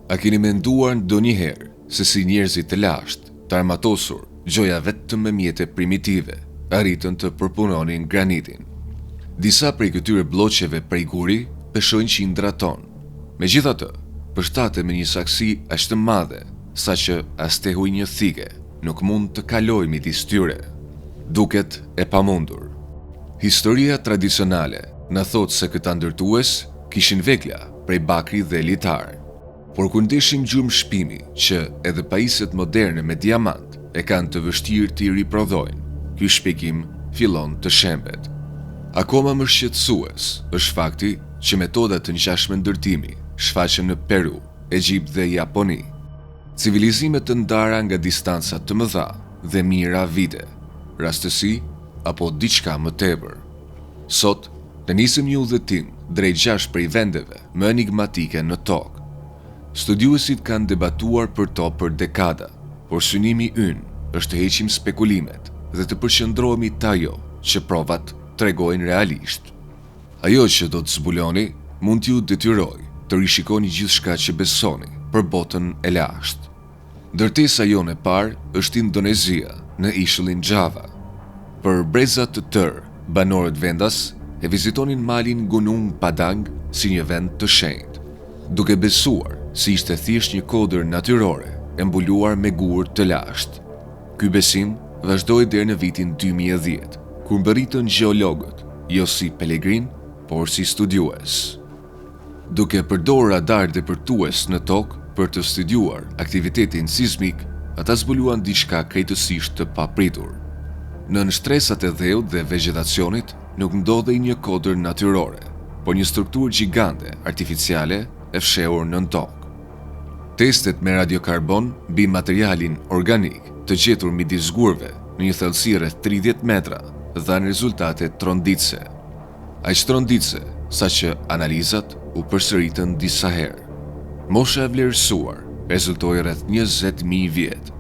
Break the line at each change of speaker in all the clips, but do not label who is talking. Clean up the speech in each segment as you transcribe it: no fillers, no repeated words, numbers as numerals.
A keni menduar ndonjëherë se si njerëzit të lashtë, të armatosur, gjoja vetëm me mjete primitive, arritën të përpunonin granitin? Disa prej këtyre blloqeve prej guri peshojnë qindra ton. Megjithatë, përshtaten me një saktësi aq të madhe, saqë as tehu i një thike nuk mund të kalojë midis tyre. Duket e pamundur. Historia tradicionale na thotë se këta ndërtues kishin vegla, prej bakri dhe litar. Por kur ndeshim gjurmë shpimi që edhe pajisjet moderne me diamant e kanë të vështirë t'i riprodhojnë, ky shpjegim fillon të shembet. Akoma më shqetësues është fakti që metoda të ngjashme ndërtimi shfaqen në Peru, Egjipt dhe Japoni. Civilizime të ndara nga distanca të mëdha dhe mijëra vite, rastësi apo diçka më tepër. Sot, ne nisim një udhëtim drejt gjashtë prej vendeve më enigmatike në Tokë. Studiuesit kanë debatuar për to për dekada, por synimi ynë është të heqim spekulimet dhe të përqendrohemi te ajo që provat tregojnë realisht. Ajo që do të zbuloni mund t'ju detyrojë të rishikoni gjithçka që besoni për botën e lashtë. Ndërtesa jonë e parë është Indonezia, në ishullin Xhava. Për breza të tërë, banorët vendas e vizitonin malin Gunung Padang si një vend të shenjtë, duke besuar se ishte thjesht një kodër natyrore e mbuluar me gurë të lashtë. Ky besim vazhdoi deri në vitin 2010, kur mbërritën gjeologët, jo si pelegrinë, por si studiues. Duke përdorur radarë depërtues në Tokë për të studiuar aktivitetin sizmik, ata zbuluan diçka krejtësisht të papritur. Nën shtresat e dheut dhe vegjetacionit nuk ndodhej një kodër natyrore, por një strukturë gjigande artificiale e fshehur nën tokë. Testet me radiokarbon mbi materialin organik të gjetur midis gurëve në një thellësi rreth 30 metra dhanë rezultate tronditëse. Aq tronditëse, saqë analizat u përsëritën disa herë. Mosha e vlerësuar rezultoi rreth 20.000 vjet.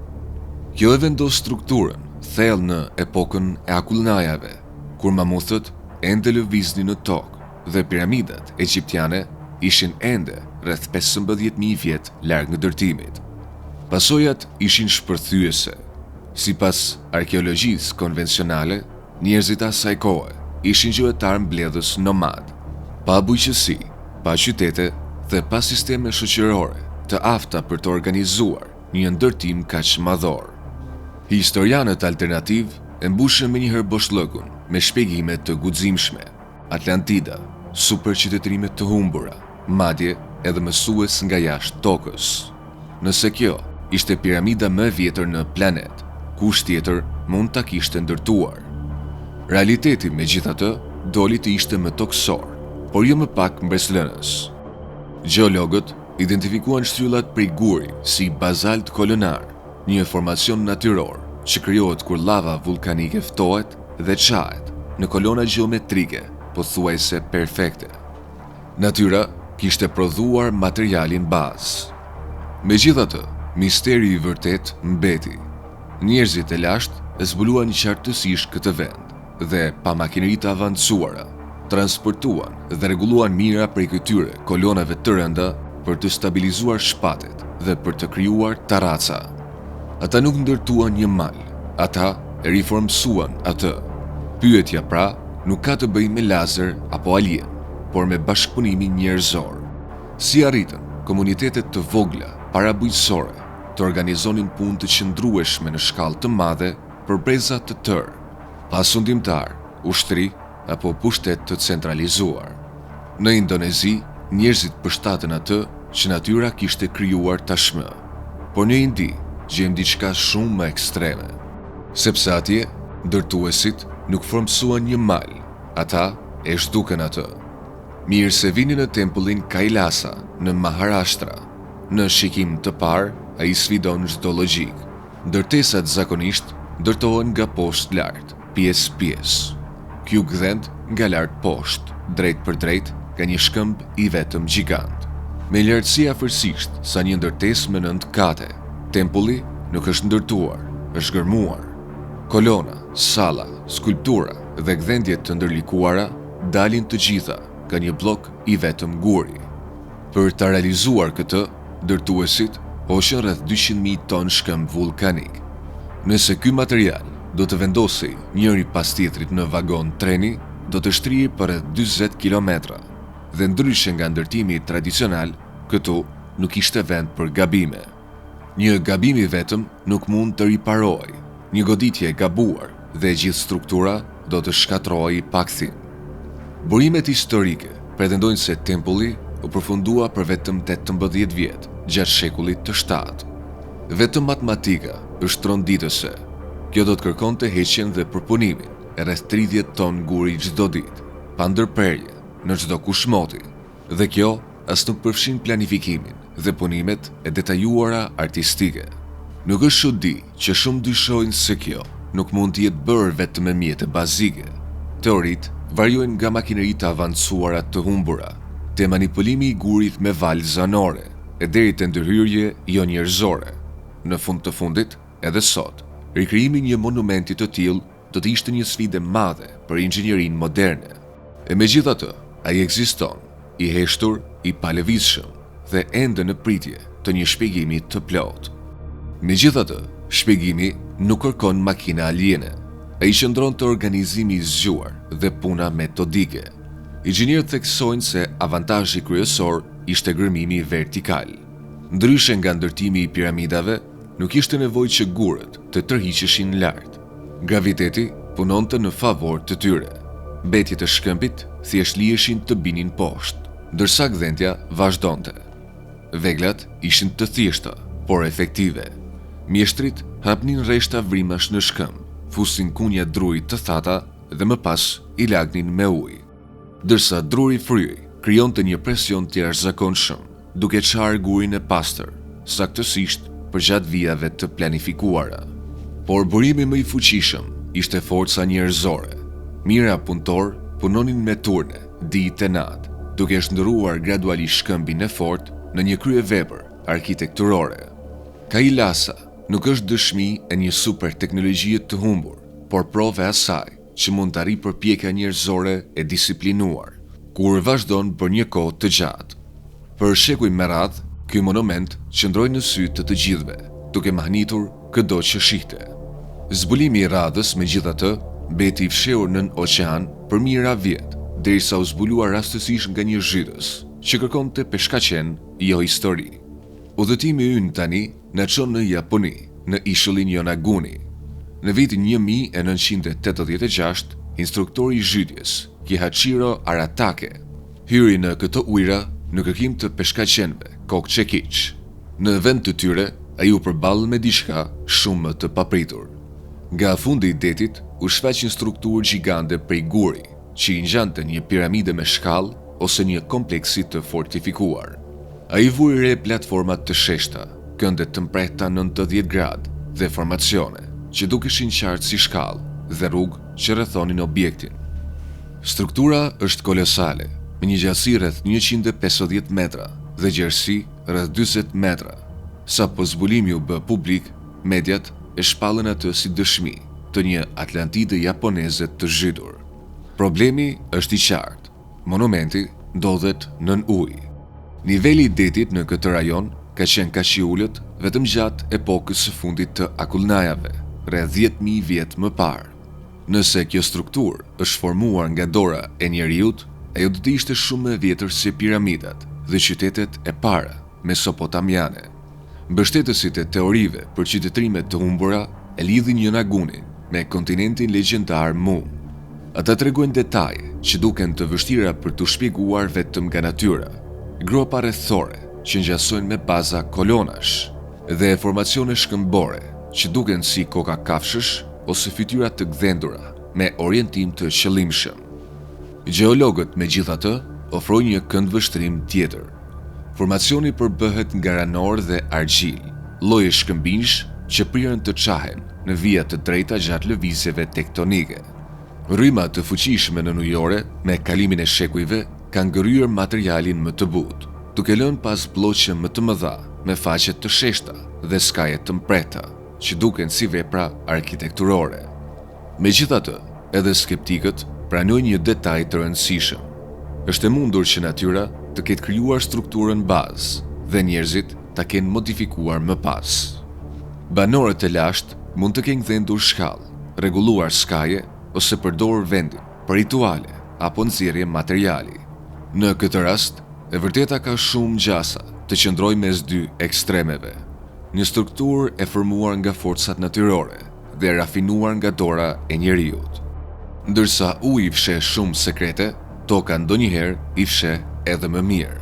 Kjo e vendos strukturën thellë në epokën e akullnajave, kur mamuthët ende lëviznin në tokë dhe piramidat egjiptiane ishin ende rreth 15.000 vjet larg ndërtimit. Pasojat ishin shpërthyese. Sipas arkeologjisë konvencionale, Njerëzit e asaj kohe ishin gjuetarë mbledhës nomadë, pa bujqësi, pa qytete dhe pa sisteme shoqërore të afta për të organizuar një ndërtim kaq madhor. Historianët alternativë e mbushën menjëherë boshllëkun me shpjegime të guximshme, Atlantida, superqytetërime të humbura, madje edhe mësues nga jashtë tokës. Nëse kjo ishte piramida më e vjetër në planet, kush tjetër mund ta kishte ndërtuar? Realiteti, megjithatë, doli të ishte më tokësor, por jo më pak mbresëlënës. Gjeologët identifikuan shtyllat prej guri si bazalt kolonar, një formacion natyror që krijohet kur llava vullkanike ftohet dhe çahet në kolona gjeometrike pothuajse perfekte. Natyra kishte prodhuar materialin bazë. Megjithatë, misteri i vërtetë mbeti. Njerëzit e lashtë e zbuluan qartësisht këtë vend dhe pa makineri të avancuara, transportuan dhe rregulluan mijëra prej këtyre kolonave të rënda për të stabilizuar shpatet dhe për të krijuar tarraca. Ata nuk ndërtuan një mal, ata e riformësuan atë. Pyetja pra nuk ka të bëjë me lazer apo alien, por me bashkëpunimin njerëzor. Si arritën komunitete të vogla parabujqësore të organizonin punë të qëndrueshme në shkallë të madhe për breza të tërë, pa sundimtar, ushtri apo pushtet të centralizuar? Në Indonezi, njerëzit përshtatën atë që natyra kishte krijuar tashmë. Por në Indi gjejmë diçka shumë më ekstreme. Sepse atje, ndërtuesit nuk formësuan një mal, ata e zhdukën atë. Mirë se vini në tempullin Kailasa në Maharashtra. Në shikim të parë, ai sfidon çdo logjikë. Ndërtesat zakonisht ndërtohen nga poshtë lart, pjesë pjesë. Ky u gdhend nga lart poshtë, drejtpërdrejt nga një shkëmb i vetëm gjigant. Me lartësi afërsisht sa një ndërtesë me nëntë kate, tempulli nuk është ndërtuar, është gërmuar. Kolona, salla, skulptura dhe gdhendje të ndërlikuara dalin të gjitha nga një bllok i vetëm guri. Për ta realizuar këtë, ndërtuesit hoqën rreth 200.000 ton shkëmb vullkanik. Nëse ky material do të vendosej njëri pas tjetrit në vagon treni, do të shtrihej për rreth 40 kilometra. Dhe ndryshe nga ndërtimi tradicional, këtu nuk ishte vend për gabime. Një gabim i vetëm nuk mund të riparohej, një goditje e gabuar dhe e gjithë struktura do të shkatërrohej pa kthim. Burimet historike pretendojnë se tempulli u përfundua për vetëm 18 vjet gjatë shekullit të shtatë. Vetëm matematika është tronditëse. Kjo do të kërkonte heqjen dhe përpunimin e rreth 30 ton guri çdo ditë, pa ndërprerje, në çdo kusht moti. Dhe kjo as nuk përfshin planifikimin dhe punimet e detajuara artistike. Nuk është çudi që shumë dyshojnë se kjo nuk mund të jetë bërë vetëm me mjete bazike. Teoritë variojnë nga makineri të avancuara të humbura, te manipulimi i gurit me valë zanore, e deri te ndërhyrje jonjerëzore. Në fund të fundit, edhe sot, rikrijimi i një monumenti të tillë do të ishte një sfidë e madhe për inxhinierinë moderne. E megjithatë, ai ekziston, i heshtur, i palëvizshëm dhe ende në pritje të një shpjegimi të plotë. Megjithatë, shpjegimi nuk kërkon makina aliene. Ai qëndron te organizimi i zgjuar dhe puna metodike. Inxhinierët theksojnë se avantazhi kryesor ishte gërmimi vertikal. Ndryshe nga ndërtimi i piramidave, nuk ishte nevojë që gurët të tërhiqeshin lart. Graviteti punonte në favor të tyre. Mbetjet e shkëmbit thjesht liheshin të binin poshtë, ndërsa gdhendja vazhdonte. Veglat ishin të thjeshta, por efektive. Mjeshtrit hapnin rreshta vrimash në shkëmb, fusnin kunja druri të thata dhe më pas i lagnin me ujë. Ndërsa druri fryhej, krijonte një presion të jashtëzakonshëm, duke çarë gurin e pastër, saktësisht përgjatë vijave të planifikuara. Por burimi më i fuqishëm ishte forca njerëzore. Mijëra punëtorë punonin me turne, ditë e natë, duke e shndërruar gradualisht shkëmbin e fortë në një kryevepër arkitekturore. Kailasa nuk është dëshmi e një superteknologjie të humbur, por provë e asaj që mund të arrijë përpjekja njerëzore e disiplinuar, kur vazhdon për një kohë të gjatë. Për shekuj me radhë, ky monument qëndroi në sy të të gjithëve, duke mahnitur këdo që shihte. Zbulimi i radhës, megjithatë, mbeti i fshehur nën oqean për mijëra vjet, derisa u zbulua rastësisht nga një zhytës që kërkonte peshkaqenë, jo histori. Udhëtimi ynë tani na çon në Japoni, në ishullin Yonaguni. Në vitin 1986, instruktori i zhytjes, Kihachiro Aratake, hyri në këto ujëra në kërkim të peshkaqenëve kokëçekiç. Në vend të tyre, ai u përball me diçka shumë më të papritur. Nga fundi i detit u shfaq një strukturë gjigande prej guri, që i ngjante një piramide me shkallë ose një kompleksi të fortifikuar. Ai vuri re platforma të sheshta, kënde të mprehta 90 gradë dhe formacione që dukeshin qartë si shkallë dhe rrugë që rrethonin objektin. Struktura është kolosale, me një gjatësi rreth 150 metra dhe gjerësi rreth 40 metra. Sapo zbulimi u bë publik, mediat e shpallën atë si dëshmi të një Atlantide japoneze të zhytur. Problemi është i qartë. Monumenti ndodhet nën ujë. Niveli i detit në këtë rajon ka qenë kaq i ulët vetëm gjatë epokës së fundit të akullnajave, rreth 10.000 vjet më parë. Nëse kjo strukturë është formuar nga dora e njeriut, ajo do të ishte shumë më e vjetër se piramidat dhe qytetet e para mesopotamiane. Mbështetësit e teorive për qytetërime të humbura e lidhin Yonagunin me kontinentin legjendar Mu. Ata tregojnë detaje që duken të vështira për t'u shpjeguar vetëm nga natyra, gropa rrethore që ngjasojnë me baza kolonash dhe formacione shkëmbore që duken si koka kafshësh ose fytyra të gdhendura me orientim të qëllimshëm. Gjeologët, megjithatë, ofrojnë një këndvështrim tjetër. Formacioni përbëhet nga ranor dhe argjilë, lloje shkëmbinjsh që priren të çahen në vija të drejta gjatë lëvizjeve tektonike. Rryma të fuqishme nënujore me kalimin e shekujve kanë gërryer materialin më të butë, duke lënë pas blloqe më të mëdha me faqe të sheshta dhe skaje të mprehta, që duken si vepra arkitekturore. Megjithatë, edhe skeptikët pranojnë një detaj të rëndësishëm. Është e mundur që natyra të ketë krijuar strukturën bazë dhe njerëzit. ta kenë modifikuar më pas. Banorët e lashtë mund të kenë gdhendur shkallë, rregulluar skaje ose përdorur vendin për rituale apo nxjerrje materiali. Në këtë rast, e vërteta ka shumë gjasa të qëndrojë mes dy ekstremeve, një strukturë e formuar nga forcat natyrore dhe e rafinuar nga dora e njeriut. Ndërsa uji fsheh shumë sekrete, toka ndonjëherë i fsheh edhe më mirë.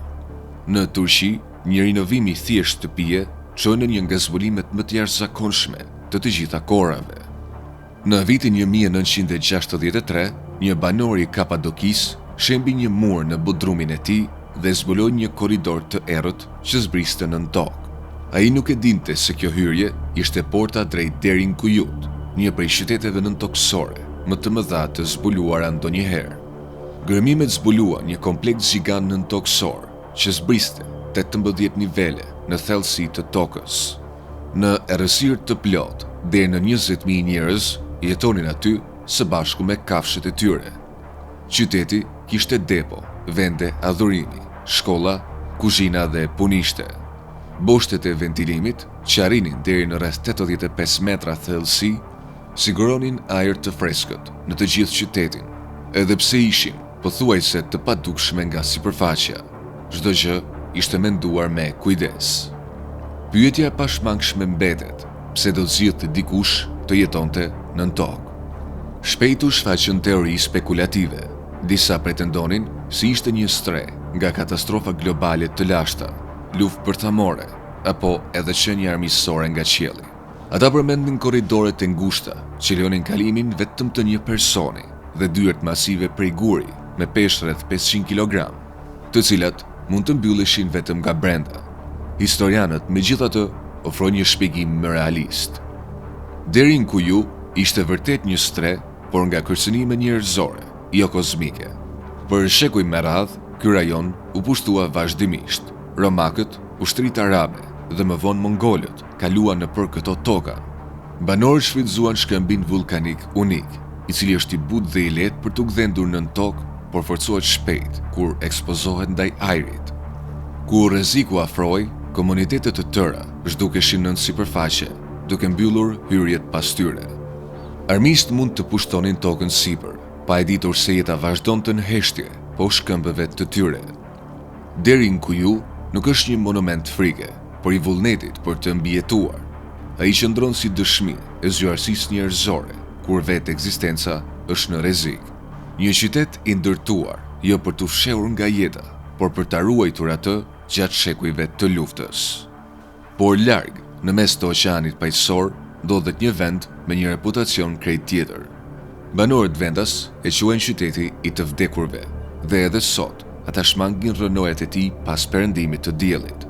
Në Turqi, një rinovim i thjeshtë shtëpie çoi në një nga zbulimet më të jashtëzakonshme të të gjitha kohërave. Në vitin 1963, një banor i Kapadokisë shembi një mur në bodrumin e tij dhe zbuloi një korridor të errët që zbriste nën tokë. Ai nuk e dinte se kjo hyrje ishte porta drejt Derinkuyut, një prej qyteteve nëntokësore më të mëdha të zbuluara ndonjëherë. Gërmimet zbuluan një kompleks gjigant nëntokësor që zbriste 18 nivele në thellësi të tokës. Në errësirë të plotë, deri në 20.000 njerëz jetonin aty së bashku me kafshët e tyre. Qyteti kishte depo, vende adhurimi, shkolla, kuzhina dhe punishte. Boshtet e ventilimit, që arrinin deri në rreth 85 metra thellësi, siguronin ajër të freskët në të gjithë qytetin, edhe pse ishin pothuajse të padukshme nga sipërfaqja. Çdo gjë ishte menduar me kujdes. Pyetja e pashmangshme mbetet, pse do të zgjidhte dikush të jetonte nën tokë? Shpejt u shfaqën teori spekulative. Disa pretendonin se ishte një strehë nga katastrofa globale të lashta, luftë bërthamore, apo edhe qenie armiqësore nga qielli. Ata përmendnin korridoret e ngushta që lejonin kalimin vetëm të një personi dhe dyert masive prej guri me peshë rreth 500 kilogram, të cilat mund të mbylleshin vetëm nga brenda. Historianët, megjithatë, ofrojnë një shpjegim më realist. Derinkuyu ishte vërtet një strehë, por nga kërcënime njerëzore, jo kozmike. Për shekuj me radhë, ky rajon u pushtua vazhdimisht. Romakët, ushtritë arabe dhe më vonë mongolët kaluan nëpër këto toka. Banorët shfrytëzuan shkëmbin vullkanik unik, i cili është i butë dhe i lehtë për t'u gdhendur nën tokë, por forcohet shpejt kur ekspozohet ndaj ajrit. Kur rreziku afrohej, komunitete të tëra zhdukeshin nën sipërfaqe, duke mbyllur hyrjet pas tyre. Armiqtë mund të pushtonin tokën sipër, pa e ditur se jeta vazhdonte në heshtje poshtë këmbëve të tyre. Derinkuyu nuk është një monument frike, por i vullnetit për të mbijetuar. Ai qëndron si dëshmi e zgjuarsisë njerëzore, kur vetë ekzistenca është në rrezik. Një qytet i ndërtuar jo për t'u fshehur nga jeta, por për ta ruajtur atë gjatë shekujve të luftës. Por larg, në mes të Oqeanit Paqësor, ndodhet një vend me një reputacion krejt tjetër. Banorët vendas e quajnë qyteti i të vdekurve dhe edhe sot ata shmangin rrënojat e tij pas perëndimit të diellit.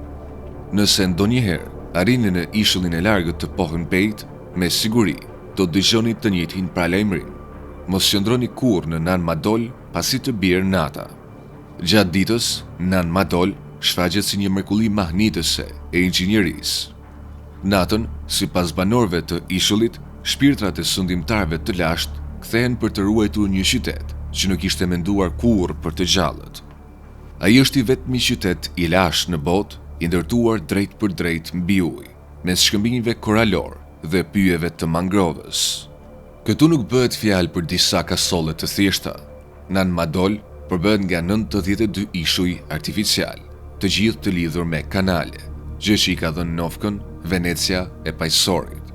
Nëse ndonjëherë arrini në ishullin e largët të Pohnpeit, me siguri do të dëgjoni të njëjtin paralajmërim. Mos qëndroni kurrë në Nan Madol pasi të bjerë nata. Gjatë ditës, Nan Madol shfaqet si një mrekulli mahnitëse e inxhinierisë. Natën, sipas banorëve të ishullit, shpirtrat e sundimtarëve të lashtë kthehen për të ruajtur një qytet që nuk ishte menduar kurrë për të gjallët. Ai është i vetmi qytet i lashtë në botë i ndërtuar drejtpërdrejt mbi ujë, mes shkëmbinjve koralorë dhe pyjeve të mangrovës. Këtu nuk bëhet fjalë për disa kasolle të thjeshta. Nan Madol përbëhet nga 92 ishuj artificialë, të gjithë të lidhur me kanale, gjë që i ka dhënë nofkën Venecia e Paqësorit.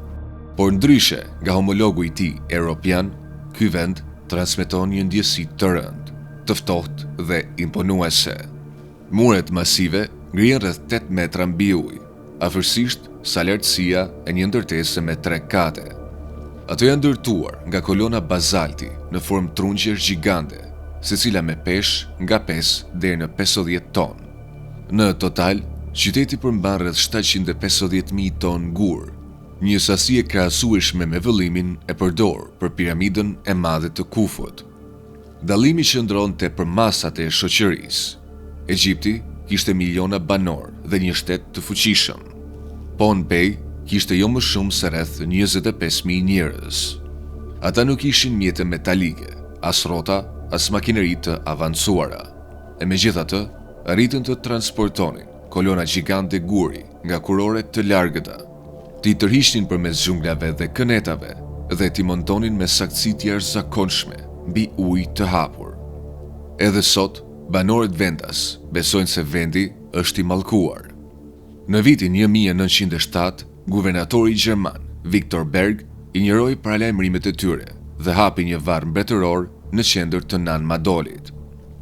Por ndryshe nga homologu i tij europian, ky vend transmeton një ndjesi të rëndë, të ftohtë dhe imponuese. Muret masive ngrihen rreth 8 metra mbi ujë, afërsisht sa lartësia e një ndërtese me tre kate. Ato janë ndërtuar nga kolona bazalti në formë trungjesh gjigande, secila me peshë nga 5 deri në 50 ton. Në total, qyteti përmban rreth 750.000 ton gur, një sasi e krahasueshme me vëllimin e përdorur për piramidën e madhe të Kufut. Dallimi qëndron te përmasat e shoqërisë. Egjipti kishte miliona banorë dhe një shtet të fuqishëm. Pohnpei kishte jo më shumë se rreth 25.000 njerëz. Ata nuk kishin mjete metalike, as rrota, as makineri të avancuara. E megjithatë, arritën të transportonin kolonat. kolona gjigante guri nga kurore të largëta, t'i tërhiqnin përmes xhunglave dhe kënetave dhe t'i montonin me saktësi të jashtëzakonshme mbi ujë të hapur. Edhe sot, banorët vendas besojnë se vendi është i mallkuar. Në vitin 1907, guvernatori gjerman, Viktor Berg, injoroi paralajmërimet e tyre dhe hapi një varr mbretëror në qendër të Nan Madolit.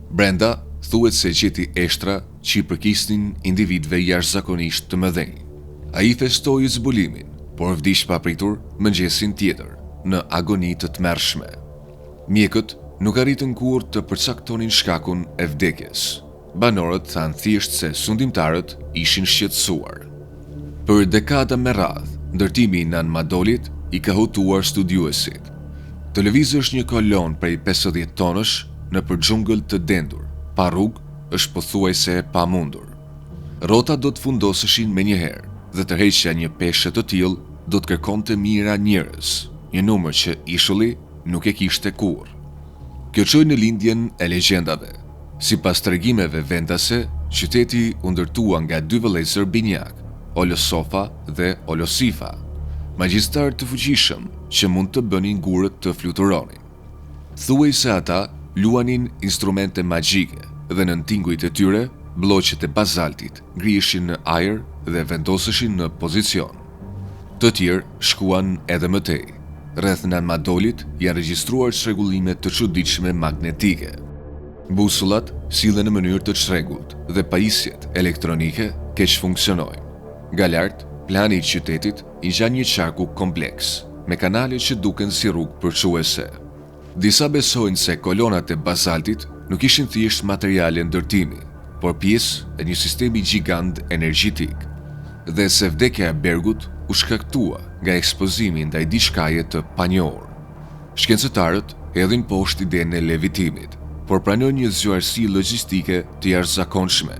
Brenda, thuhet se gjeti eshtra që i përkisnin individëve jashtëzakonisht të mëdhenj. Ai festoi zbulimin, por vdiq papritur mëngjesin tjetër, në agoni të tmerrshme. Mjekët nuk arritën kurrë të përcaktonin shkakun e vdekjes. Banorët thanë thjesht se sundimtarët ishin shqetësuar. Për dekada me radhë, ndërtimi i Nan Madolit i ka hutuar studiuesit. Të lëvizësh një kolonë prej 50 tonësh nëpër xhungël të dendur, pa rrugë, është pothuajse e pamundur. Rrotat do të fundoseshin menjëherë dhe tërheqja e një peshe të tillë do të kërkonte mijëra njerëz, një numër që ishulli nuk e kishte kurrë. Kjo çoi në lindjen e legjendave. Sipas tregimeve vendase, qyteti u ndërtua nga dy vëllezër binjakë, Olosofa dhe Olosifa, magjistarë të fuqishëm që mund të bënin gurët të fluturonin. Thuhej se ata luanin instrumente magjike dhe nën tingujt e tyre, blloqet e bazaltit ngriheshin në ajër dhe vendoseshin në pozicion. Të tjerë shkuan edhe më tej. Rreth Nan Madolit janë regjistruar çrregullime të çuditshme magnetike. Busullat sillen në mënyrë të çrregullt dhe pajisjet elektronike keqfunksionojnë. Nga lart, plani i qytetit i ngjan një qarku kompleks, me kanale që duken si rrugë përçuese. Disa besojnë se kolonat e bazaltit nuk ishin thjesht materiale ndërtimi, por pjesë e një sistemi gjigant energjetik, dhe se vdekja e Bergut u shkaktua nga ekspozimi ndaj diçkaje të panjohur. Shkencëtarët hedhin poshtë idenë e levitimit, por pranojnë një zgjuarsi logjistike të jashtëzakonshme.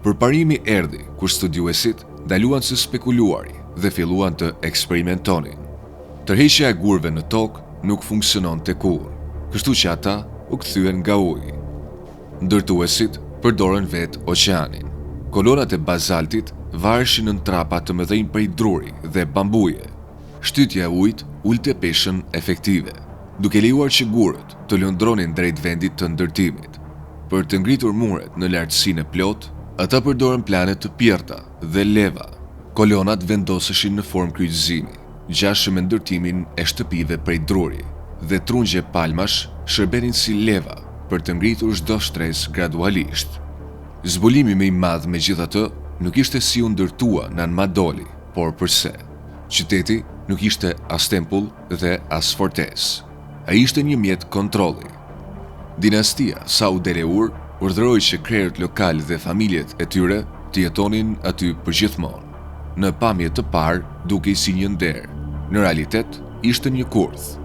Përparimi erdhi kur studiuesit ndaluan së spekuluari dhe filluan të eksperimentonin. Tërheqja e gurëve në tokë nuk funksiononte kurrë, kështu që ata u kthyen nga uji. Ndërtuesit përdorën vetë oqeanin. Kolonat e bazaltit vareshin nën trapa të mëdhenj prej druri dhe bambuje. Shtytja e ujit ulte peshën efektive, duke lejuar që gurët të lundronin drejt vendit të ndërtimit. Për të ngritur muret në lartësinë e plotë, ata përdorën plane të pjerrëta dhe leva. Kolonat vendoseshin në formë kryqëzimi, ngjashëm me ndërtimin e shtëpive prej druri, dhe trungje palmash shërbenin si leva për të ngritur çdo shtresë gradualisht. Zbulimi më i madh, megjithatë, nuk ishte si u ndërtua Nan Madoli, por përse. Qyteti nuk ishte as tempull dhe as fortesë. Ai ishte një mjet kontrolli. Dinastia Saudeleur urdhëroi që krerët lokalë dhe familjet e tyre të jetonin aty përgjithmonë. Në pamje të parë dukej si një nder, në realitet ishte një kurth.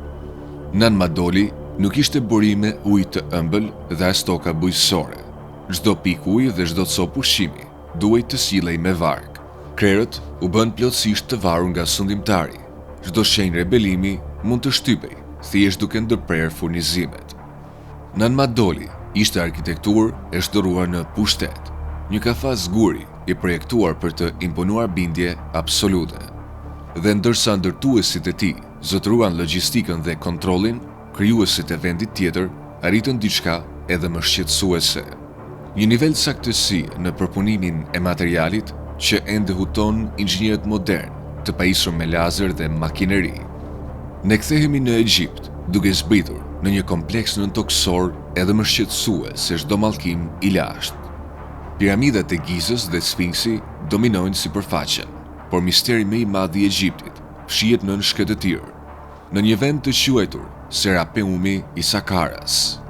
Nan Madoli nuk kishte burime uji të ëmbël dhe as toka bujqësore. Çdo pikë uji dhe çdo copë ushqimi duhej të sillej me varkë. Krerët u bënë plotësisht të varur nga sundimtari. Çdo shenjë rebelimi mund të shtypej, thjesht duke ndërprerë furnizimet. Nan Madoli ishte arkitekturë e shndërruar në pushtet, një kafaz guri i projektuar për të imponuar bindje absolute. Dhe ndërsa ndërtuesit e tij zotëruan logjistikën dhe kontrollin, krijuesit e vendit tjetër arritën diçka edhe më shqetësuese. Një nivel saktësie në përpunimin e materialit që ende huton inxhinierët modernë të pajisur me lazer dhe makineri. Ne kthehemi në Egjipt, duke zbritur në një kompleks nëntokësor edhe më shqetësues se çdo mallkim i lashtë. Piramidat e Gizës dhe Sfinksi dominojnë sipërfaqen, por misteri më i madh i Egjiptit fshihet nën shkretëtirë. Në një vend të quajtur Serapeumi i Sakaras.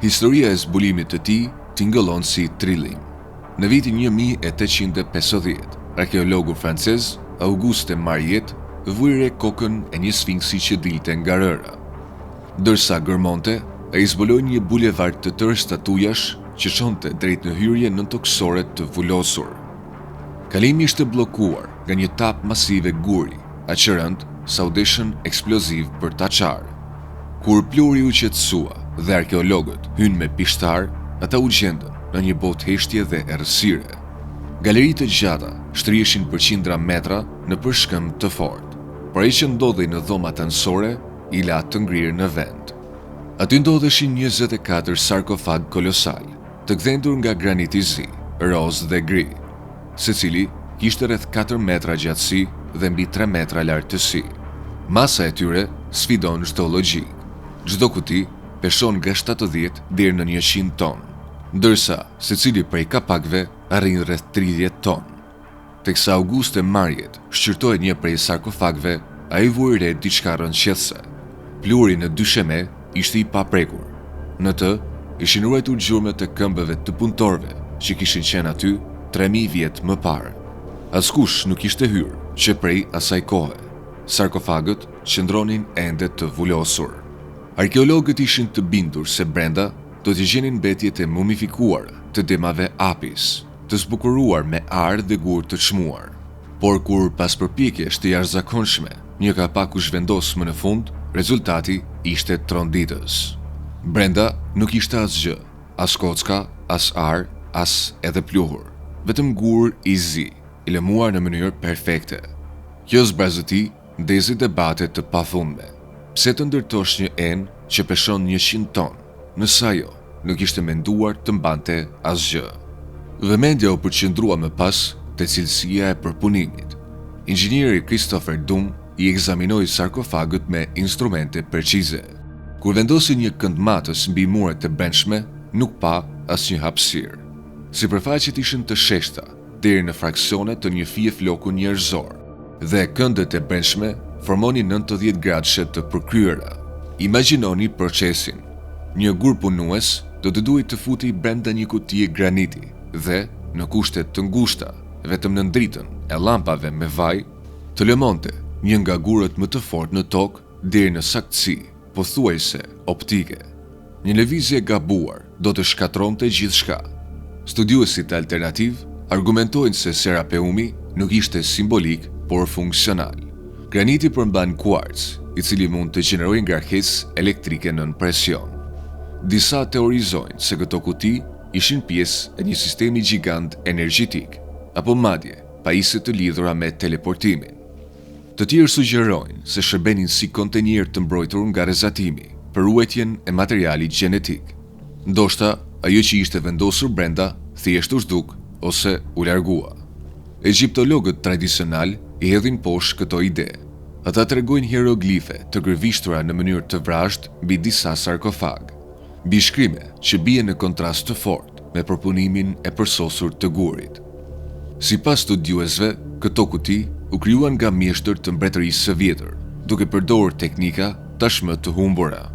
Historia e zbulimit të tij tingëllon si trillim. Në vitin 1850, arkeologu francez Auguste Mariette vuri re kokën e një sfinksi që dilte nga rëra. Ndërsa gërmonte, ai zbuloi një bulevard të tërë statujash që çonte drejt në hyrje nëntokësore të vulosur. Kalimi ishte bllokuar nga një tapë masive guri, aq e rëndë sa u deshën eksplozivë për ta çarë. Kur pluhuri u qetësua dhe arkeologët hynë me pishtarë, ata u gjendën në një botë heshtje dhe errësire. Galeri të gjata shtriheshin për qindra metra nëpër shkëmb të fortë, por ajo që ndodhej në dhomat anësore i la të ngrirë në vend. Aty ndodheshin 24 sarkofagë kolosalë, të gdhendur nga granit i zi, rozë dhe gri. Secili kishte rreth katër metra gjatësi dhe mbi tre metra lartësi. Masa e tyre sfidon çdo logjikë. Çdo kuti peshon nga 70 deri në 100 ton, ndërsa secili prej kapakëve arrin rreth 30 ton. Teksa Auguste Mariette shqyrtoi një prej sarkofagëve, ai vuri re diçka rrëqethëse. Pluhuri në dysheme ishte i paprekur. Në të ishin ruajtur gjurmët e këmbëve të punëtorëve që kishin qenë aty 3000 vjet më parë. Askush nuk kishte hyrë që prej asaj kohe. Sarkofagët qëndronin ende të vulosur. Arkeologët ishin të bindur se brenda do të gjenin mbetjet e mumifikuara të demave Apis, të zbukuruar me ar dhe gurë të çmuar. Por kur pas përpjekjesh të jashtëzakonshme, një kapak u zhvendos më në fund, rezultati ishte tronditës. Brenda nuk ishte asgjë, as kocka, as ar, as edhe pluhur. Vetëm gur i zi, i lëmuar në mënyrë perfekte. Kjo zbrazëti ndezi debate të pafundme. Pse të ndërtosh një enë që peshon 100 ton, nëse ajo nuk ishte menduar të mbante asgjë? Vëmendja u përqendrua më pas te cilësia e përpunimit. Inxhinieri Christopher Dum i ekzaminoi sarkofagët me instrumente precize. Kur vendosi një këndmatës mbi muret e brendshme, nuk pa asnjë hapësirë. Sipërfaqet ishin të sheshta, deri në fraksione të një fije floku njerëzor, dhe këndet e brendshme formonin 90 gradëshe të përkryera. Imagjinoni procesin. Një gurpunues do të duhej të futej brenda një kutie graniti dhe, në kushte të ngushta, vetëm nën dritën e llampave me vaj, të lëmonte një nga gurët më të fortë në tokë deri në saktësi pothuajse optike. Një lëvizje e gabuar do të shkatërronte gjithçka. Studiuesit alternativë argumentojnë se Serapeumi nuk ishte simbolik, por funksional. Graniti përmban kuarc, i cili mund të gjenerojë ngarkesë elektrike nën presion. Disa teorizojnë se këto kuti ishin pjesë e një sistemi gjigant energjetik, apo madje pajisje të lidhura me teleportimin. Të tjerë sugjerojnë se shërbenin si kontenierë të mbrojtur nga rrezatimi për ruajtjen e materialit gjenetik. Ndoshta ajo që ishte vendosur brenda thjesht u zhduk ose u largua. Egjiptologët tradicionalë i hedhin poshtë këto ide. Ata tregojnë hieroglife të gërvishtura në mënyrë të vrazhdë mbi disa sarkofagë, mbishkrime që bien në kontrast të fortë me përpunimin e përsosur të gurit. Sipas studiuesve, këto kuti u krijuan nga mjeshtër të mbretërisë së vjetër, duke përdorur teknika tashmë të humbura.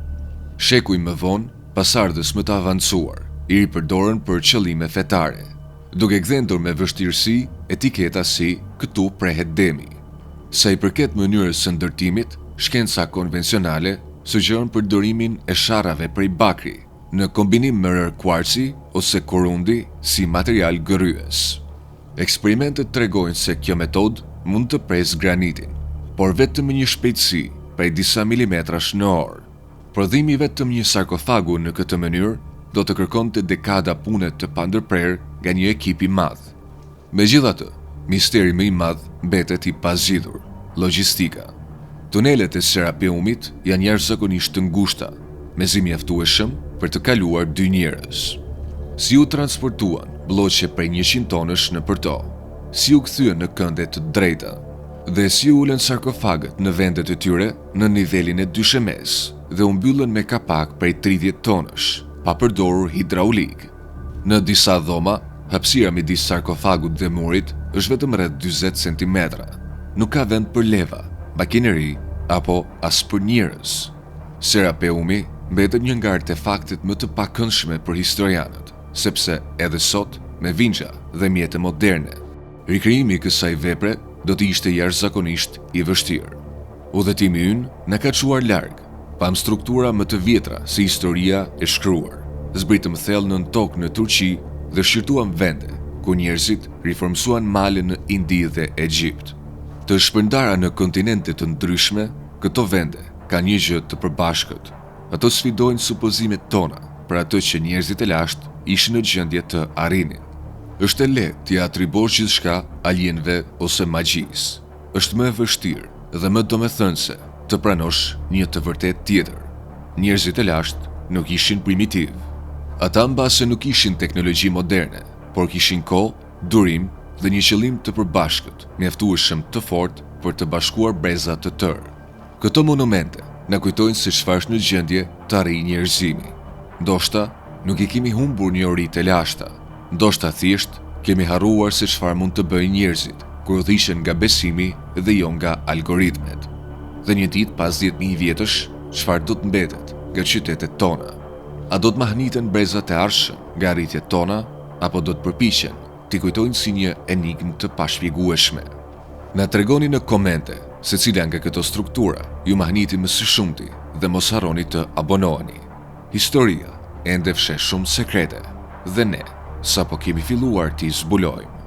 Shekuj më vonë, pasardhës më të avancuar i ripërdorën për qëllime fetare, duke gdhendur me vështirësi etiketa si këtu prehet demi. Sa i përket mënyrës së ndërtimit, shkenca konvencionale sugjeron përdorimin e sharrave prej bakri, në kombinim me rërë kuarci ose korundi si material gërryes. Eksperimentet tregojnë se kjo metodë mund të presë granitin, por vetëm me një shpejtësi prej disa milimetrash në orë. Prodhimi i vetëm një sarkofagu në këtë mënyrë do të kërkonte dekada pune të pandërprerë nga një ekip i madh. Megjithatë, misteri më i madh mbetet i pazgjidhur, logjistika. Tunelet e Serapeumit janë jashtëzakonisht të ngushta, mezi mjaftueshëm për të kaluar dy njerëz. Si u transportuan blloqe prej 100 tonësh nëpër to? Si u kthyen në kënde të drejta? Dhe si u ulën sarkofagët në vendet e tyre në nivelin e dyshemesë dhe u mbyllën me kapak prej 30 tonësh, pa përdorur hidraulik? Në disa dhoma, hapësira midis sarkofagut dhe murit është vetëm rreth 40 centimetra. Nuk ka vend për leva, makineri apo as për njerëz. Serapeumi mbetet një nga artefaktet më të pakëndshme për historianët, sepse edhe sot, me vinça dhe mjete moderne, rikrijimi i kësaj vepre do të ishte jashtëzakonisht i vështirë. Udhëtimi ynë na ka çuar larg, pamë struktura më të vjetra se historia e shkruar. Zbritëm thellë nën tokë në Turqi dhe shqyrtuam vende ku njerëzit riformësuan male në Indi dhe Egjipt. Të shpërndara në kontinente të ndryshme, këto vende kanë një gjë të përbashkët. Ato sfidojnë supozimet tona për atë që njerëzit e lashtë ishin në gjendje të arrinin. Është e lehtë t'ia atribuosh gjithçka alienëve ose magjisë. Është më e vështirë dhe më domethënëse të pranosh një të vërtetë tjetër. Njerëzit e lashtë nuk ishin primitivë. Ata mbase nuk kishin teknologji moderne, por kishin kohë, durim dhe një qëllim të përbashkët, mjaftueshëm të fortë për të bashkuar breza të tërë. Këto monumente na kujtojnë se çfarë është në gjendje të arrijë njerëzimi. Ndoshta nuk i kemi humbur njohuritë e lashta, ndoshta thjesht kemi harruar se çfarë mund të bëjnë njerëzit kur udhëhiqen nga besimi dhe jo nga algoritmet. Dhe një ditë pas 10,000 vjetësh, çfarë do të mbetet nga qytetet tona? A do të mahniten brezat e ardhshëm nga arritjet tona apo do të përpiqen t'i kujtojnë si një enigmë të pashpjegueshme? Na tregoni në komente se cila nga këto struktura ju mahniti më së shumti dhe mos harroni të abonoheni. Historia ende fsheh shumë sekrete dhe ne sapo kemi filluar t'i zbulojmë.